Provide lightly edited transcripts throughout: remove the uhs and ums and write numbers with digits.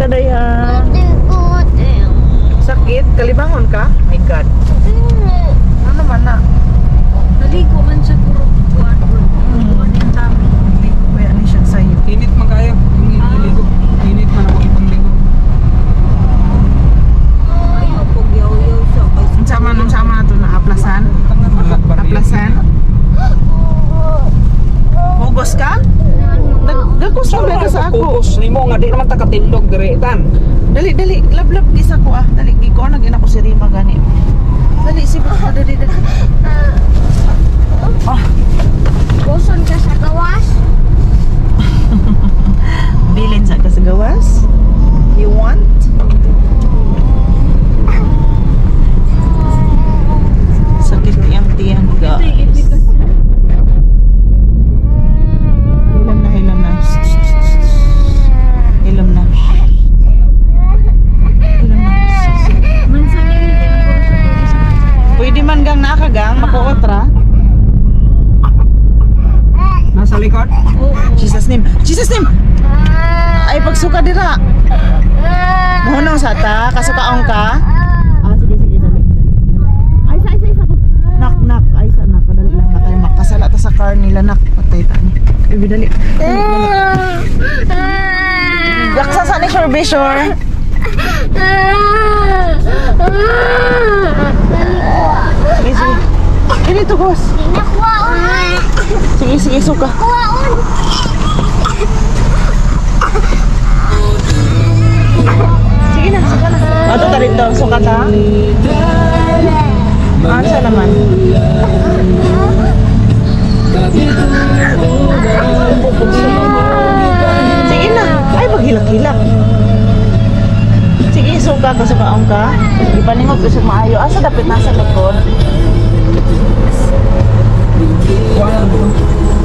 Ka daya. Sakit? Kalibangon ka? My God. Ano naman na? Naligo man siya puro kuan bro. Kuan yung tummy. Hindi ko kaya ni siya sa'yo. Init man kayo. Yung iligo. Init man ako ipang ligo. Ayaw pag yaw-yaw siya. Unsa man na to na aplasan? Aplasan? Hugos ka? Nagkos na ka sa ako. Kukos nimo nga di naman ta katindog dire tan. Dali, dali. Lab-lab gisa ko ah. Dali, giko na gina ko si Rima gani. Dali, sige ko. Dali, dali. Ah, Boson ka sa gawas? Bilin sa kasagawas? You want? Sakit niyang tiyan, guys. Hilam na, hilam na. Hilam na. Hilam na. Pwede man gang nakagang, makuotra. Nasa likod? Jesus name. Jesus name! Ay, pagsuka dira. Muhunong sa ta, kasukaong ka. Ah, sige, sige, dali, dali. Ay, sa, ay, sa, sa. Nak, nak, ay, sa, nak. Dali lang, nak. Ay, makasala ta sa car nila, nak. Patay ta ni. Ay, dali. Dali, dali. Daksa sa ni sure, be sure. Sige, sige. Dili to, boss. Nakuhaon. Sige, sige, suka. Kuhaon. Sige na, suka na. Ato ta rito, suka ta. Asa naman? Sige na. Ay, maghilak-hilak. Sige, suka ka, sukaon ka. Ipaningog ko siya maayo. Asa dapat nasa likod?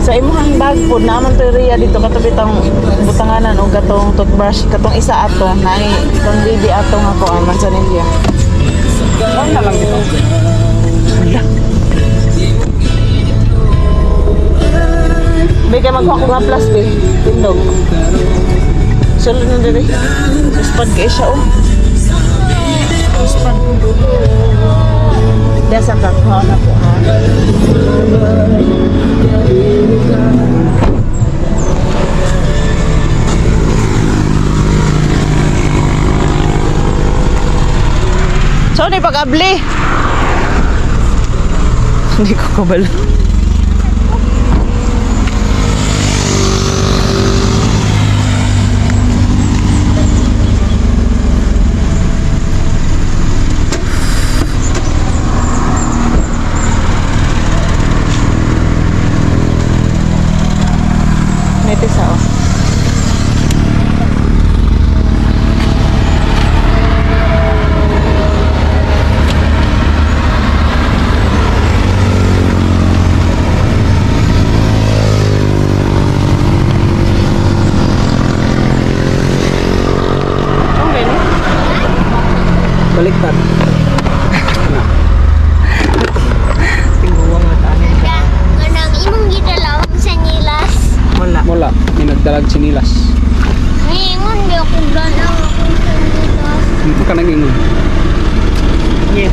Sa imong bag po, naman to Ria dito katabi tang butanganan og katong toothbrush, katong isa ato, naay kang baby ato nga ko man sa nilya. Kuan na lang dito. Wala. Be kay magkuha ko nga plus be. Tindog. Sulod na diri. Uspad kay siya oh. Uspad. Dasa ka kuha na po ha. So, ni pag-abli. Hindi ko kabalo. Nete sa oh. Okay, ni? Baliktad. Tiguang mata ni. Kanang imong gidala ang sanilas. Wala. Wala, may nagdalag sinilas. Ngayon, di ako ganang akong sanilas. Hindi ka nag-ingon. Yeah.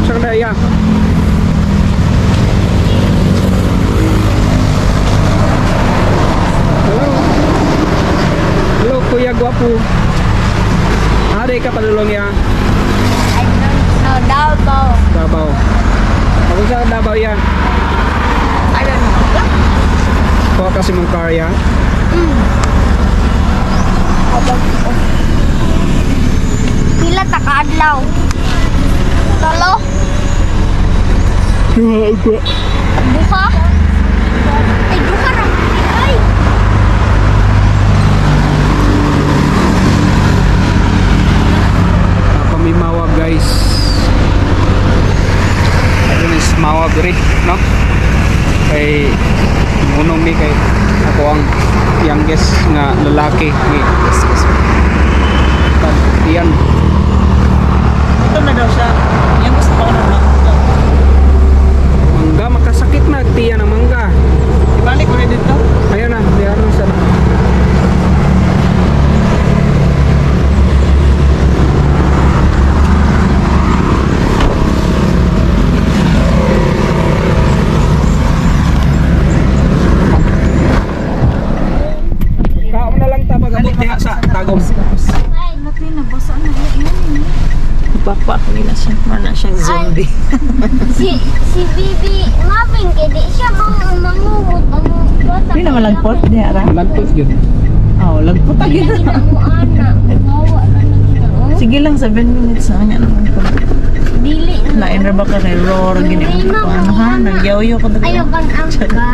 Sa kaya. Hello. Hello, Kuya Gwapo. Ari ka padulong ya. I don't know, Davao. Davao. Ako sa Davao ya. I don't know. Kuha kasi mong car ya. Pila ta kaadlaw? Talo? Duha ugwa. Duha? Ay, duha ra. Ay! Pamimawag guys. Ayun is mawag rin, no? Kay unong mi kay ako ang youngest nga lalaki ni Excuse me. Ian. Ito na daw siya. Yan gusto ko na. siya. Wala siyang zombie. Si Bibi Marvin kay di siya mangugot ang bata. Hindi naman lagpot niya ra. Lagpot yun. Oh, lagpot agad. Lagi na mo ana, gawa na lagi na. Oh. Sige lang, 7 minutes na niya naman ko. Dili na. Lain ra ba ka kay Roar gini mo ko ano ha? Nagyawyo ko Ayaw dali. kan ang ba.